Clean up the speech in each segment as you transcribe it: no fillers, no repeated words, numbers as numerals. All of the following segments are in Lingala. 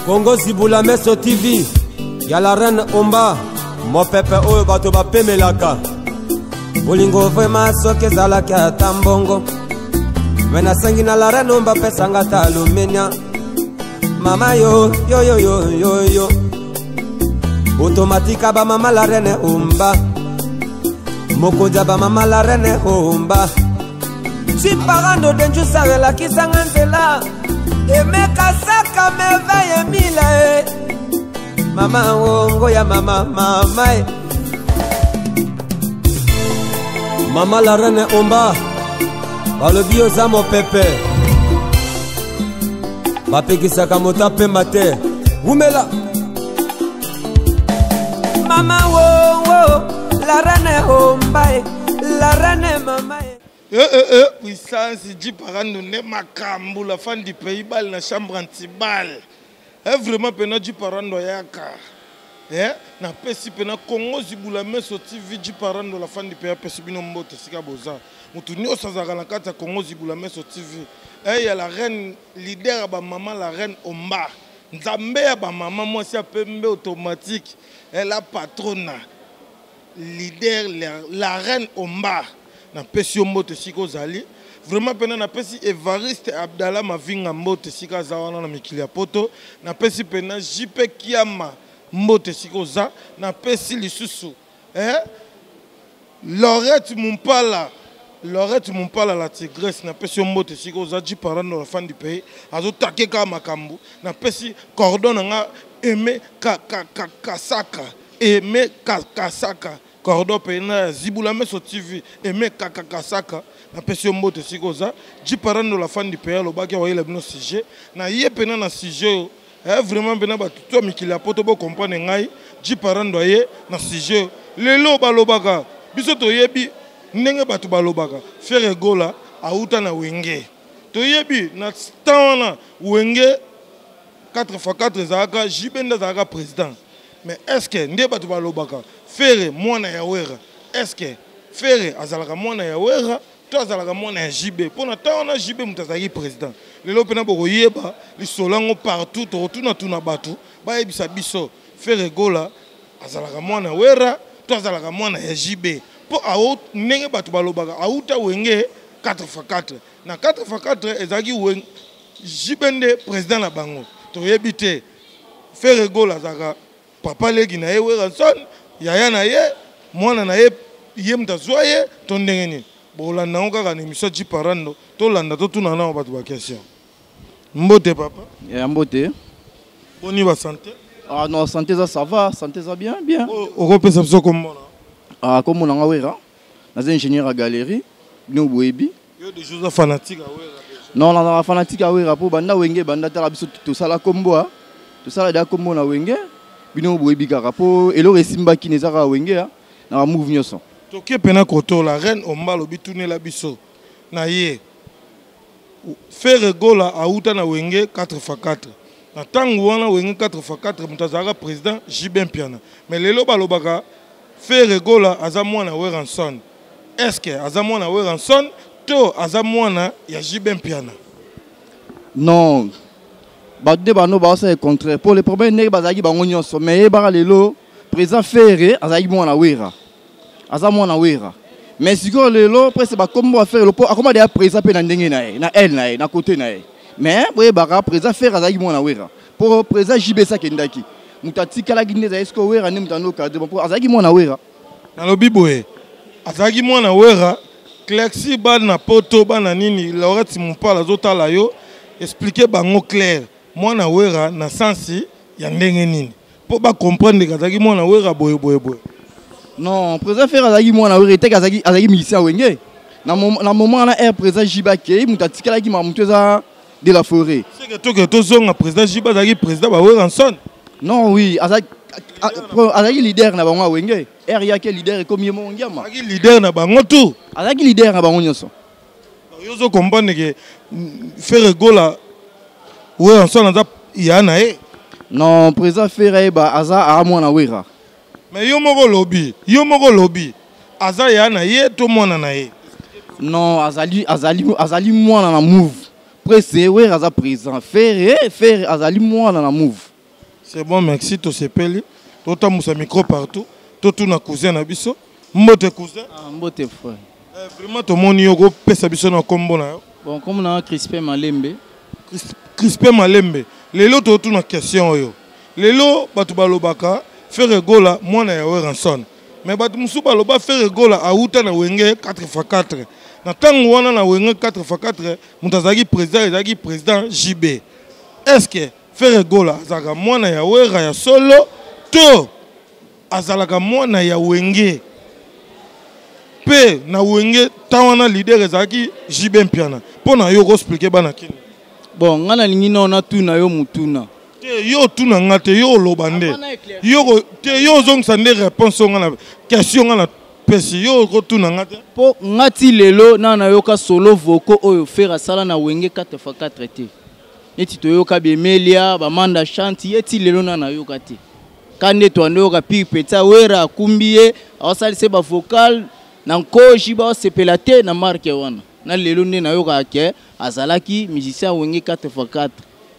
Congo Zibula Meso TV ya la reine Omba, mopepe oyo bato bapemelaka. Bolingo vraiment soki ezalaki ata mbongo, me nasengi na la reine Omba pesanga ata alumenia. Mama yo yo yo yo yo yo, otomatika ba mama la reine Omba, mokonzi ya ba mama la reine Omba. Chiparando denjusa elakisanga nzela, emeka saka merveille mila e mama wongo ya mama mama e mama la reine Omba, balobi oza mopepe, bapekisaka moto apemba te, wumela mama wongo la reine Omba e la reine mama e. Eh, eh, eh, puissance Jiparando nde makambo la fan du pays bal na chambre antibal. Eh, vraiment pena Jiparando ayaka. Eh, na pesi pena Congo Zibula Meso TV Jiparando la fan du pays pesi bino mbote sika boza. Mutu nyonso azalaka na kati ya Congo Zibula Meso TV. Eh, ya la reine leader ya ba mama la reine Omba. Nzambe ya ba mama mwasi ya pembe automatique. Eh, la patrona. Leader la reine Omba. Na pesi yo mbote sika ozali. Vraiment pena na pesi Evariste Abdallah Mavinga mbote sika aza wana na mikili ya poto. Na pesi pena JP Kiama mbote sika oza. Na pesi lisusu, eh, Laurette Mumpala. Laurette Mumpala la tigresse na pesi yo mbote sika oza. Jiparando la fan du pays azo take ka makambo. Na pesi cordon na nga Aimé ka, ka, ka, Kasaka. Aimé ka, Kasaka. Cordon pe na Zibula Meso TV Aimé Kaka Kasaka na pesi yo mbote sika oza. Jiparando la fan du pays alobaki akoyela bino sujet. Na ye pena na sujet oyo. Eh, vraiment pena bato to mikili ya poto bo comprendre ngai. Jiparando aye na sujet oyo. Lelo balobaka biso toyebi ndenge bato balobaka Ferre Gola auta na Wenge. Toyebi na temps wana Wenge 4x4 ezalaka JB nde azalaka président. Mais est-ce que nde bato balobaka Ferre mwana ya Wera, est-ce que Ferre azalaka mwana ya Wera to azalaka mwana ya JB? Mpo na temps wana JB moto azalaki président. Lelo mpena bokoyeba lisolo yango partout, tokotuna-tuna bato bayebisa biso Ferre Gola azalaka mwana Wera to azalaka mwana ya JB. Mpo ndenge bato balobaka auta Wenge 4x4. Na 4x4 ezalaki Wenge JB nde président na bango. Toyebi te Ferre Gola azalaka papa leki na ye Werrason, yaya na ye, mwana na ye, ye moto azwa ye to ndenge nini. Bolanda yango kaka na émission Jiparando, tolanda totuna nao bato ba question. Mbote papa. Ya mbote. Boni ba santé? Ah non, santé ça, ça va, santé ça bien, bien. Okopesa biso komona? Ah, komona nga Wera. Naza ingénieur à galerie, bino boyebi. Yo de choses fanatique à Wera. Non, non, fanatique à Wera po banda Wenge banda tala biso tosala kombo a. Tosala da kombo na Wenge. Bino boyebi kaka po eloko esimbaki na ezaka Wenge a na ba move nyonso. Toke pena koto la reine Omba lobi tunela biso na ye. Ferre Gola auta na Wenge 4x4. Na tango wana Wenge 4x4 moto azalaka président JB Mpiana. Mais lelo balobaka Ferre Gola aza mwana Werrason. Est-ce que aza mwana Werrason to aza mwana ya JB Mpiana? Non. Ba de bano ba ça contraire. Pour le problème ndenge bazalaki bango nyonso mais yebaka lelo président Ferre azalaki mwana Wera. Aza mwana Wera. Mais sikoyo lelo presque ba kombo ya Ferre po akoma deya président pe na ndenge na ye, na aile na ye, na côté na ye. Mais boyebaka président Ferre azalaki mwana Wera. Po président JB sakendaki. Moto atikalaki nde ezalaki sikoyo Wera nde moto ando cadre po azalaki mwana Wera. Nalobi boye azalaki mwana Wera. Clexi bana poto bana nini Laurette Mumpala azotala yo, expliquer bango clair mwana Wera na sensi ya ndenge nini po ba comprendre que azalaki mwana Wera boye boye boye. Non, président Ferre azalaki mwana Wera eteki azalaki musicien Wenge. Na moment wana air président JB akei, moto atikalaki ma moto eza de la forêt. C'est que toke tozonga président JB azalaki président ba Werrason. Non, oui, azalaki leader na bango ya Wenge. Air yake leader ekomi ye moko ngiama. Azalaki leader na bango tout. Azalaki leader na bango nyonso. Yo zo comprendre que Ferre Gola Werrason aza ya na ye. Non, président Ferre ba aza a mwana Wera. Mais yo moko lobi, yo moko lobi aza ya na ye to mwana na ye. Non, azali mwana na move. Presse Wera aza présent. Ferre azali mwana na move. C'est bon, merci, tosepeli. Totambusa micro partout, totuna cousin na biso. Mbote cousin. Ah, mbote frère. Eh, vraiment tomoni yo, kopesa biso na kombo na yo. Bon, comme na Crispin Malembe. Crispin Malembe, lelo totuna question oyo. Lelo bato balobaka Ferre Gola mwana ya Werrason, mais bato mosusu baloba Ferre Gola auta na Wenge 4x4. Na ntango wana na Wenge 4x4, moto azalaki président ezalaki président JB. Est ce que Ferre Gola azalaka mwana ya Wera ya solo to azalaka mwana ya Wenge? Mpe na Wenge ntan wana leader ezalaki JB Mpiana. Mpo na yo koexpliquer bana kini. Bon, nga nalingi nao natuna yo mutuna. Te, yo otuna nga te, yo oloba nde. Yo te, yo ozongisa nde réponse oyo nga na question nga na pesi, yo okotuna nga te. Mpo nga ti lelo na nayoka solo vocal oyo Ferre asala na Wenge 4x4 te. Neti toyoka Bemelia, Bamanda Shanti, ye ti lelo na nayoka te. Ka nde toanda oyoka pire peta Wera akumbi ye, aosalisa ba vocal na nkoji baosepela te na marke wana. Na lelo nde nayokaka ke azalaki musicien ya Wenge 4x4.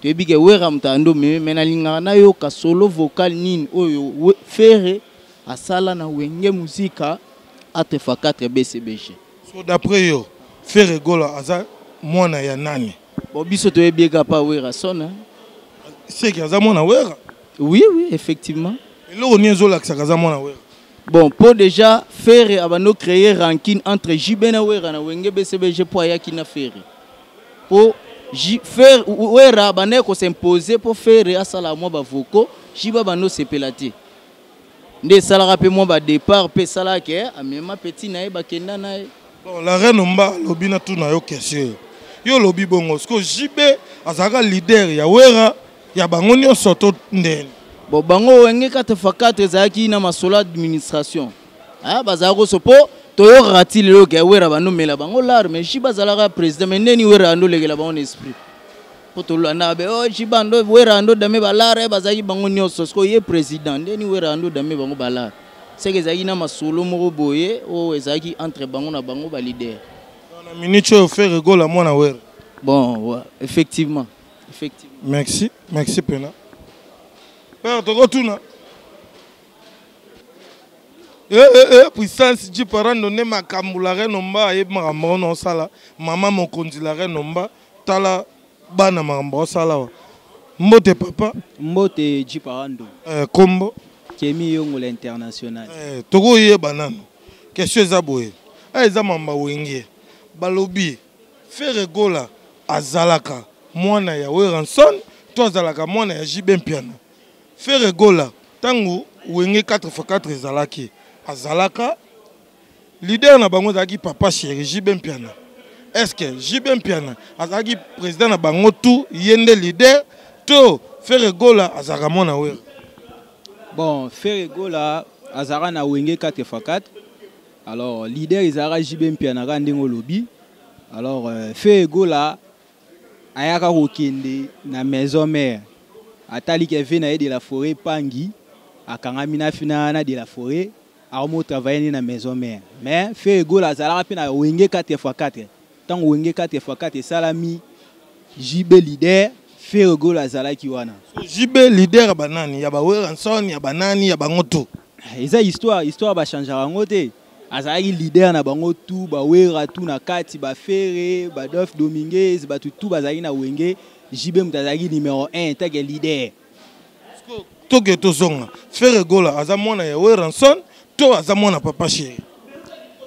Toyebi ke Wera moto ando meme, mais nalingaka nayoka solo vocal nini oyo Ferre asala na Wenge Musica 4x4 BCBG. So d'après yo, Ferre Gola aza mwana ya nani? Bon, biso toyebi ye kaka pa Werrason, hein. Seki aza mwana Wera? Oui, oui, effectivement. Eloko nini ezolakisaka aza mwana Wera? Bon, po déjà Ferre abando créer rancune entre JB na Wera na Wenge BCBG po ayaki na Ferre. Po Ferre Wera abandaki ko s'imposer po Ferre asala mwa ba vocaux, JB abando sepela te. Nde esalaka mpe mwa ba départ mpe esalaka ke amema petit na ye bakenda na ye. Bon, la reine Omba alobi na tuna yo question. Yo olobi bongo, parce que JB azalaka leader ya Wera ya bango nyonso to ndeni. Bon, bango Wenge 4x4 ezalaki na masolo administration. Ah, bazalaka koso po toyokaka ti lelo ke Wera bandomela bango lar, mais JB azalaka président, mais ndeni Wera andolekela bango na esprit. Po tolanda be oh JB ando Wera ando dame balare bazalaki bango nyonso, siko ye président ndeni Wera ando dame bango balare. Seke ezalaki na masolo moko boye oyo ezalaki entre bango na bango ba leader. Na minute oyo Ferre Gola mwana Wera. Bon, ouais, effectivement. Effectivement. Merci, merci Pena. Père tokotuna. Eh, eh, eh, puissance Jiparando nde makambo la reine Omba ayebi makambo wana osala. Mama mokonzi la reine Omba tala bana makambo osala wa. Mbote papa. Mbote Jiparando. Eh, kombo Kemi Yongola international. Eh, tokoyeba nano. Question eza boye. Ah, eza mamba Wenge. Balobi Ferre Gola azalaka mwana ya Werrason to azalaka mwana ya JB Mpiana. Ferre Gola tangu Wenge 4x4 ezalaki, azalaka leader na bango ezalaki papa chéri JB Mpiana. Est-ce que JB Mpiana azalaki président na bango tout ye nde leader to Ferre Gola azalaka mwana Wera? Bon, Ferre Gola azalaka na Wenge 4x4. Alors leader ezalaka JB Mpiana kaka ndenge olobi. Alors Ferre Gola ayaka kokende na maison mère, atali ke ve na ye de la forêt pangi akangami na fina na de la forêt akomo travailler na maison mère. Mais Ferre Gola azalaka pe na Wenge 4x4. Tango Wenge 4x4 esalami JB leader, Ferre Gola azalaki wana. So, JB leader ya banani, ya ba Werrason, ya banani, ya bango tout. Eza histoire, histoire ba changeaka yango te. Azalaki leader na bango tout, ba Wera tout na kati, ba Ferre, ba Dolph Dominguez, ba tout, tout bazalaki na Wenge. JB moto azalaki numéro 1 tant que leader. Toke tozonga. Ferre Gola aza mwana ya Werrason to aza mwana papa chéri?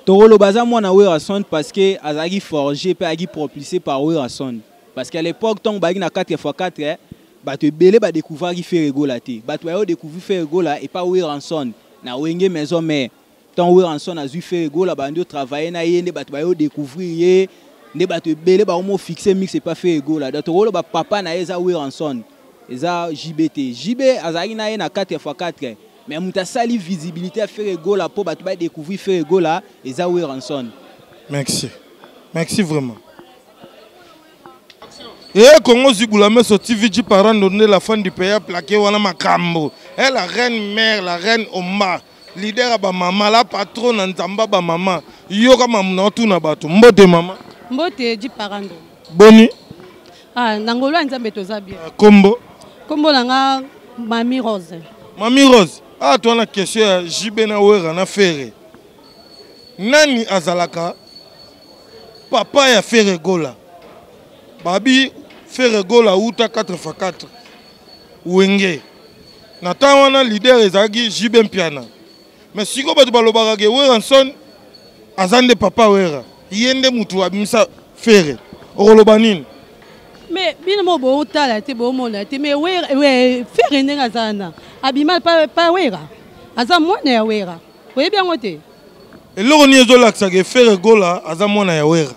Tokoloba aza mwana Werrason parce que azalaki forgé pe azalaki propulsé par Werrason. Parce qu'à l'époque tango bazalaki na 4x4, bato ebele ba découvraki Ferre Gola te. Bato bayo découvrir Ferre Gola et pas Werrason na Wenge maison mère. Tant Werrason azwi Ferre Gola bandi travailler na ye nde bato bayo découvrir ye nde bato ebele ba mo fixer mix et pas Ferre Gola. Donc tokoloba papa na ye eza Werrason, eza JB te. JB azalaki na ye na 4x4, mais moto asali visibilité ya Ferre Gola po bato ba découvrir Ferre Gola eza Werrason. Merci. Merci vraiment. Eh, Congo Zibula Meso TV Jiparando nde la fin du pays plaqué wana makambo. Eh, la reine mère, la reine Omba, leader ya ba mama, la patronne na nzamba ba mama. Yoka mamu na tuna bato. Mbote mama. Mbote Jiparando. Boni? Ah, na ngolo ya Nzambe toza bien. Kombo? Kombo na nga Mami Rose. Mami Rose, awa toza na question ya JB na Werra na Ferre. Nani azalaka papa ya Ferre Gola? Babi Ferre Gola uta 4x4 Wenge. Na temps wana leader ezalaki JB Mpiana. Mais sikoyo bato balobaka ke Werrason aza nde papa Werra. Ye nde mutu abimisa Ferre. Okoloba nini? Mais bino mo bootala te, bomona te, mais Ferre ndenge aza wana abima pa, pa Werra, aza mwana ya Werra, oyebi yango te? Eloko nini ezolakisa ke Ferre Gola aza mwana ya Werra?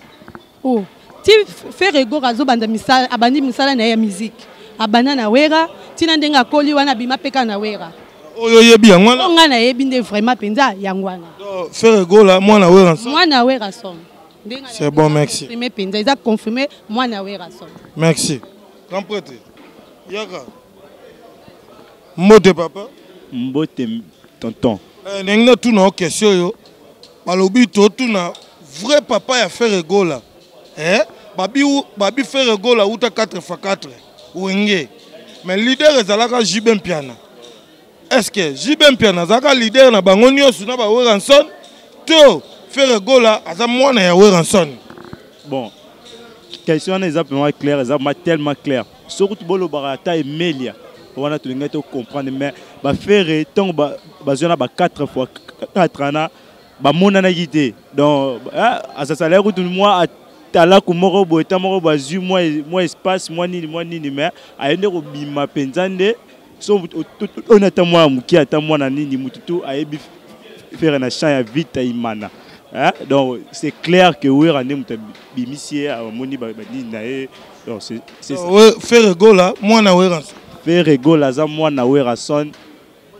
Oh, ti Ferre Gola azobanda misala, abandi misala na ye ya musique, abanda na Werra, tina ndenge akoli wana abima mpe kaka na Werra. Oyo oyebi yango wana? Oyo ngai nayebi nde vraiment mpenza yango wana. Donc Ferre Gola mwana Werra. Mwana Werra son. C'est bon, merci. Confirmé mpenza, eza confirmé mwana Werra son. Merci. Grand prêtre, yaka. Mbote papa. Mbote tonton. Eh, ndenge natuna yo question oyo, balobi totuna vrai papa ya Ferre Gola. Eh, babi, babi Ferre Gola uta 4x4 Wenge. Mais leader ezalaka JB Mpiana. Est-ce que JB Mpiana azalaka leader na bango nyonso na ba Werrason to Ferre Gola aza mwana ya Werrason? Bon, question wana eza vraiment claire, eza vraiment tellement claire. Soki bolobaka ata Emelia wana tolingai to comprendre, mais ba Ferre ntango bazwa na ba 4 fois 4 wana bamonanaki te. Donc azasalaki kutu mwa atalaku moko boye, ta moko bazwi mwa espace, mwa nini, mwa nini, mais aye nde kobima mpenza nde so oyo ata mwana moke ata mwana nini mutu tu ayebi Ferre na champ ya Vita Imana. Hein? Donc c'est clair que Werra nde mutu abimisi ye, amoni ba nini na ye. Donc c'est ça. Ouais, Ferre Gola mwana Werra. Ferre Gola aza mwana Werrason,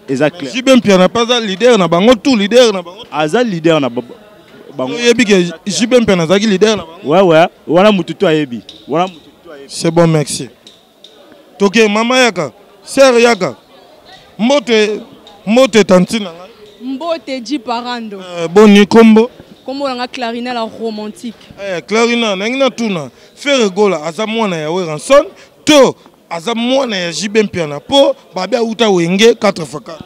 eza clair. JB Mpiana pas aza leader na bango tout leader na bango. Aza leader na bango. Oyebi ke JB Mpiana azalaki leader na bango. Ouais ouais, wana mutu tu ayebi. Wana mutu tu ayebi. C'est bon, merci. Toke mama yaka, sœur yaka. Mbote, mbote tantine na ngai. Mbote G Parando. Boni kombo? Kombo na nga Clarina la romantique. Clarina, nangi na tuna. Ferre Gola aza mwana ya Werrason to aza mwana ya JB Mpiana po babe auta Wenge 4x4.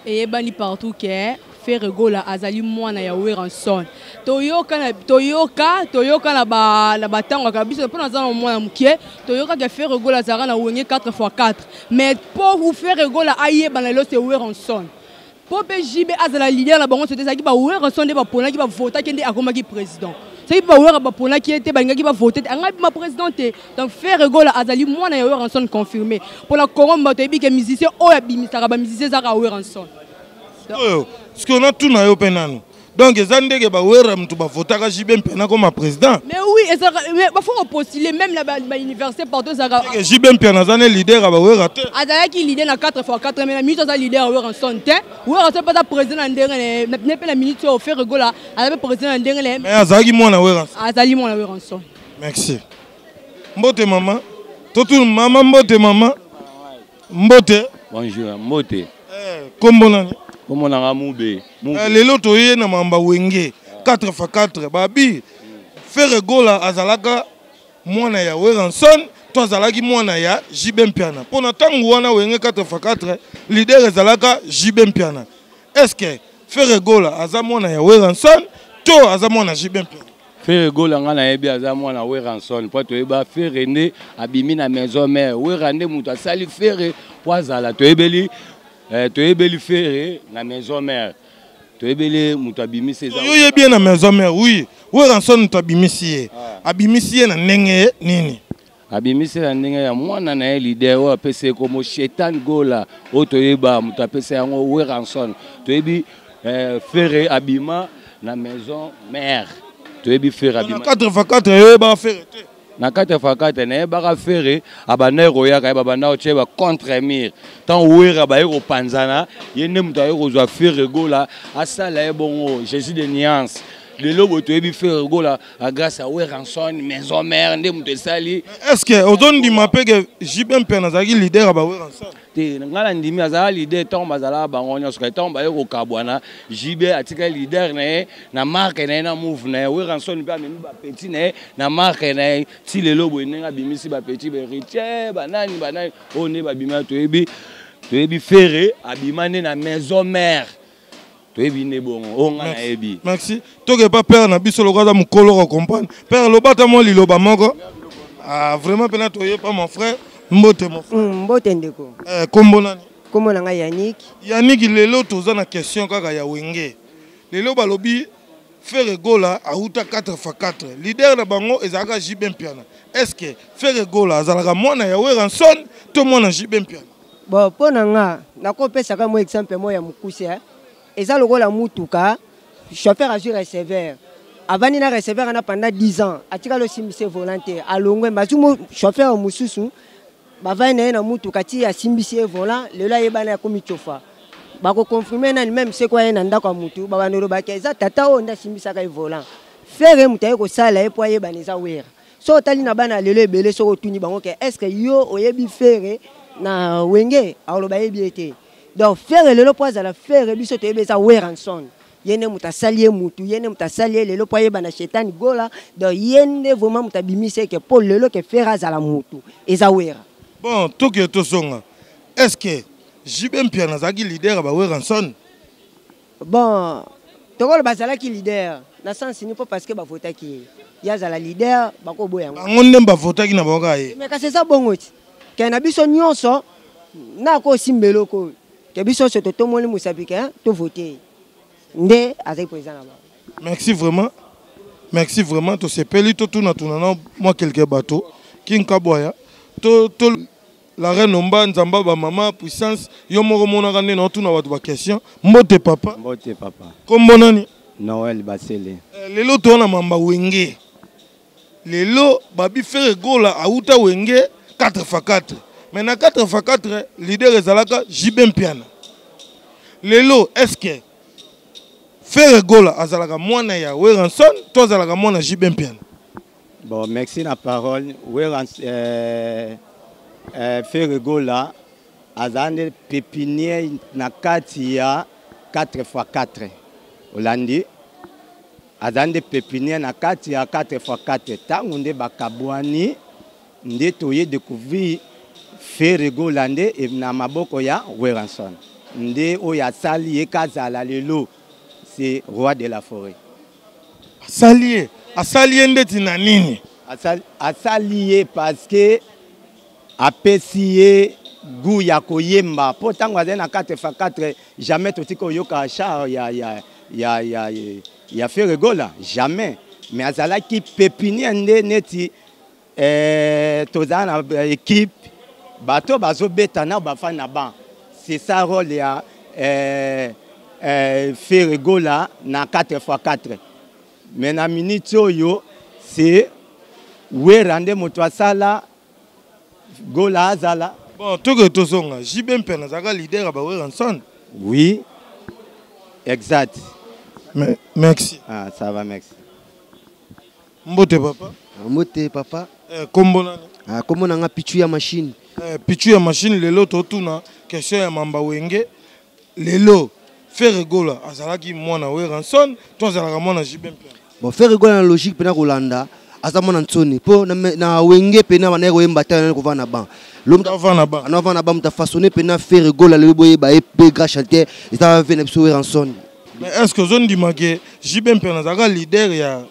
Eyebani partout ke Ferre Gola azali mwana ya Werrason. Toyoka na toyoka, toyoka na ba na batango ka biso pona za mwana mukie, toyoka ke Ferre Gola azalaka na Wenge 4x4. Mais pour vous Ferre Gola ayebana lelo c'est Werrason. Po pe JB azala leader na bango, c'était ezalaki ba Werrason nde baponaki, bavotaki nde akomaki président. Soki ba Werra baponaki ye te, balingaki bavote te, angai ma président te. Donc Ferre Gola azali mwana ya Werrason confirmé. Pour la Corombe, toyebi ke musicien oyo abimisaka ba musicien ezalaka Werrason. Oyo, ce qu'on a tout na yo pe nanu. Donc eza ndenge ba Werra mutu bavotaka JB Mpiana comme président. Mais oui, ezalaka, mais ba faut postuler même na ba université partout ezalaka. Ndenge JB Mpiana aza ne leader ya ba Werra te. Azalaki leader na 4x4, mais na minute aza leader ya Werrason te. Werrason pe aza président na ndenge na ye, na pe na minute oyo Ferre Gola aza pe président na ndenge na ye. Mais azalaki mwana Werrason. Azali mwana Werrason. Merci. Mbote mama. Totu mama mbote mama. Mbote. Bonjour, mbote. Kombo nani? Kombo nanga Mube. Mube. Lelo toye na mamba Wenge 4x4 babi Ferre Gola azalaka mwana ya Werrason to azalaki mwana ya JB Mpiana. Pona tangu wana Wenge 4x4 leader ezalaka JB Mpiana. Est-ce que Ferre Gola aza mwana ya Werrason to aza mwana JB Mpiana? Ferre Gola nga nayebi aza mwana Werrason po toyeba Ferre nde abimi na maison mère. Werra nde moto asali Ferre po azala toyebeli Ferre na maison mère. Toyebeli moto abimisi eza Yo yebi ye na maison mère, oui. Werrason moto abimisi ye. Abimisi ye na ndenge nini? Abimisi na ndenge ya mwana na ye leader oyo apesi ye kombo Shetan Gola oyo toyeba moto apesi yango Werrason. Toyebi Ferre abima na maison mère. Toyebi Ferre abima. Na 4x4 oyeba Ferre te. Na 4x4 nayebaka Ferre abanda koyaka ye babanda kotia ba contre mur. Tant Werra baye kopanzana, ye nde moto aye kozwa Ferre Gola asala ye bongo Jésus de nuance. Lelo boye toyebi Ferre Gola à grâce à Werrason, maison mère nde moto esali. Est-ce que ozondima pe ke JB Mpiana azalaki leader ya ba Werrason? Te, nga na ndimi azalaka leader ntango bazalaka bango nyonso, kasi ntango baye kokabwana, JB atikali leader na ye na marque na ye na move na ye. Werrason mpe amemi ba petit na ye na marque na ye ti lelo boye ndenge abimisi ba petit ba héritier banani banani oyo nde babima toyebi. Toyebi Ferre abima nde na maison mère. Toyebi nde bongo. Oyo nga nayebi. Merci. Toke pa père na biso lokola aza mokolo ko comprendre. Père loba ata mwa liloba moko. Ah vraiment pena toye pa mon frère. Mbote mon frère. Mbote ndeko. Eh, kombo nani? Kombo na ngai Yannick. Yannick lelo toza na question kaka ya Wenge. Lelo balobi Ferre Gola auta 4x4. Leader na bango ezalaka JB Mpiana. Est-ce que Ferre Gola azalaka mwana ya Werrason to mwana JB Mpiana? Bon, mpo na nga nakopesaka mwa exemple moko ya mokuse eh. Eza lokola mutuka, chauffeur azwi receveur, avandi na receveur wana pendant 10 ans, atikali osimbisa ye volant te, alongwe, mais azwi chauffeur mosusu, bavandi na ye na mutuka ti asimbisi ye volant, lelo ayebani akomi chauffeur. Bakoconfirme nani meme seko aye na ndako ya mutu, babanda olobaka eza tata oyo nde asimbisaka ye volant. Ferre moto aye kosala ye mpo ayebana eza Werra. Soki otali na bana lelo ebele, soki otuni bango ke est-ce que yo oyebi Ferre na Wenge, akoloba ayebi ye te. Donc Ferre lelo mpo azala Ferre, biso toyebi eza Werrason. Ye nde moto asali ye mutu, ye nde moto asali ye lelo mpo ayebana Shetani Gola. Donc ye nde vraiment moto abimisi ye ke mpo lelo ke Ferre azala mutu eza Werra. Bon, toke tozonga. Est-ce que JB Mpiana azalaki leader ya ba Werrason? Bon, tokoloba azalaki leader na sens ni mpo parce que bavotaki ye, ye azala leader, bakoboya yango. Bango nde bavotaki na bango kaka ye. Mais kasi eza bongo ti ke na biso nyonso na kosimba eloko oyo ke biso nyonso totomoli mosapi ke tovote ye nde azali président na bango. Merci vraiment. Merci vraiment tosepeli totuna tuna na mwa quelque bato Kinkabwaya to to La reine Omba Nzamba ba mama puissance yo moko monaka nde na tuna bato ba question. Mbote papa. Mbote papa. Kombo nani? Noël Basele. Eh, lelo to na mamba Wenge. Lelo babi Ferre Gola auta Wenge 4x4. Mais na 4x4 leader ezalaka JB Mpiana. Lelo est-ce que Ferre Gola azalaka mwana ya Werrason to azalaka mwana JB Mpiana? Bon, merci na parole. Werra, Ferre Gola azala nde pépinière na kati ya 4x4. Olandi azala nde pépinière na kati ya 4x4. Tango nde bakabwani nde toye découvrir Ferre Gola nde na maboko ya Werrason. Nde oyo asali ye kazala lelo, c'est roi de la forêt. Asali ye, asali ye ndeti na nini? Asali ye parce que apesi ye goût ya koyemba. Po tango azali na 4x4, jamais totika oyoka char ya Ferre Gola, jamais. Mais azalaki pépinière nde neti tozala na équipe, bato bazobeta na bafani na banc. C'est ça rôle ya Ferre Gola na 4x4. Mais na minute oyo c'est Werra nde moto asala Gola azala. Bon, toke tozonga. JB Mpiana azalaka leader ya ba Werrason. Oui. Exact. Mais, merci. Ah, ça va, merci. Mbote papa. Mbote papa. Kombo nani? Ah, kombo nanga Pichu ya machine. Pichu ya machine lelo totuna question ya Mamba Wenge. Lelo Ferre Gola azalaki mwana Werrason to azalaka mwana JB Mpiana? Bon, Ferre Gola na logique pena kolanda aza mwana Nsoni po na Wenge pena bana koyemba ta na kovanda na banc. L'homme Avant na banc. Avant na banc muta façonné pena Ferre Gola lelo boye ba EP grand chanteur eza ve na biso Werrason. Mais est-ce que zondima ke JB Mpiana azalaka leader ya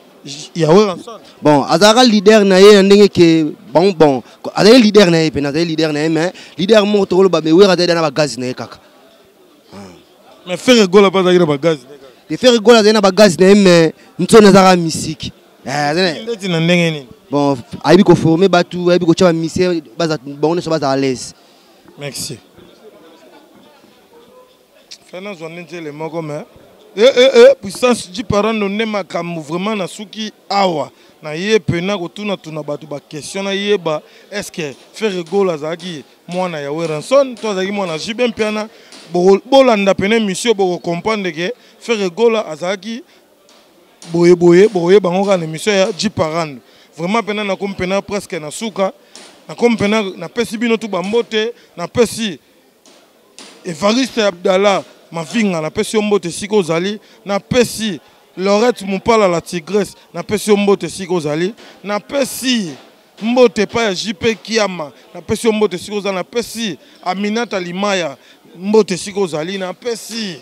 Werrason? Bon, azalaka leader na ye na ndenge ke bon, bon, azalaki leader na ye pena, azalaki leader na ye, mais leader moko tokoloba be Werra azalaki na ba gaz na ye kaka. Mais Ferre Gola pas azalaki na ba gaz na ye kaka. Te Ferre Gola azalaki na ba gaz na ye, mais Nsoni azalaka mystique. Ndeti na ndenge nini? Bon, ayebi ko former batu, ayebi ko tia ba musiciens, baza bango nyonso baza à l'aise. Merci. Fana zwa nde nzele moko mais eh, puissance du parent nde makambo vraiment na suki awa. Na ye pena kotuna tuna bato ba question na yeba est-ce que Ferre Gola azalaki mwana ya Werrason to azalaki mwana JB Mpiana? Bolanda pene mission boko comprendre que Ferre Gola azalaki boye boye, boye bango kaka na émission ya Djiparando. Vraiment pena na komi pena presque na suka, na komi pena na pesi bino tout bambote, na pesi Evariste Abdallah Mavinga, na pesi yo mbote siko ozali, na pesi Laurette Mupala la Tigresse, na pesi yo mbote siko ozali, na pesi mbote pa ya JP Kiama, na pesi yo mbote siko ozali, na pesi Aminata Limaya, Mbote esika ozali, napesi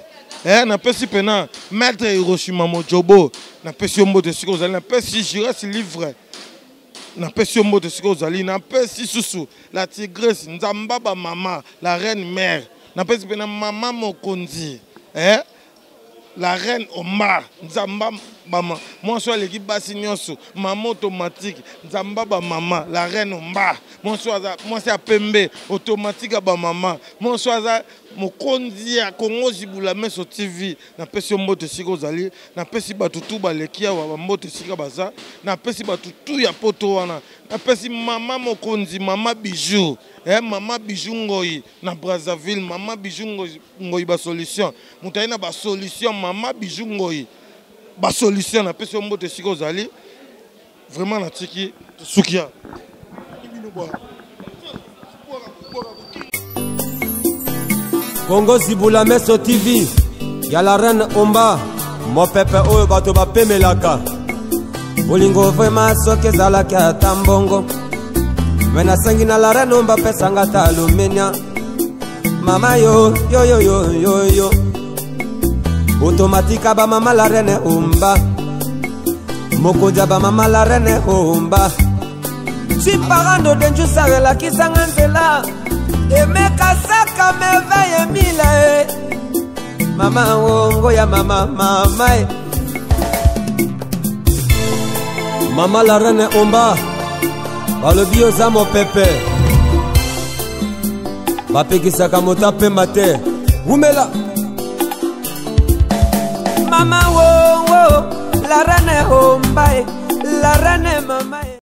eh, napesi mpena maître Hiroshima Mojobo, napesi yo mbote esika ozali, napesi Jires Livre, napesi yo mbote esika ozali, napesi susu la tigresse Nzamba ba mama la reine mère, napesi mpena mama mokonzi eh, la reine Omar Nzamba bama mwasi oyo aleki basi nyonso, mama automatique Nzamba ba mama la reine Omar, mwasi oyo aza mwasi ya pembe automatique ya ba mama, mwasi oyo aza mokonzi ya Congo Zibula Meso TV. Napesi yo mbote esika ozali, napesi bato tu baleki awa bambote esika baza, napesi bato tu ya poto wana, napesi mama mokonzi mama Bijou eh, mama Bijou Ngoi na Brazzaville, mama Bijou Ngoi, Ngoi ba solution, moto aye na ba solution, mama Bijou Ngoi ba solution, napesi yo mbote esika ozali vraiment, natiki sukia. Congo Zibula Meso TV ya la reine Omba, mopepe oyo bato bapemelaka bolingo vrema soki ezalaki ata mbongo me nasengi na la reine Omba pesanga ata alumenia mama yo yo yo yo yo yo otomatika ba mama la reine Omba, mokonzi ya ba mama la reine Omba. Chiparando denjusa elakisanga nzela emeka saka merveille mila e mama wongo ya mama mama e mama la reine Omba, balobi oza mopepe bapekisaka moto apemba te, wumela mama wongo la reine Omba e la reine mama e.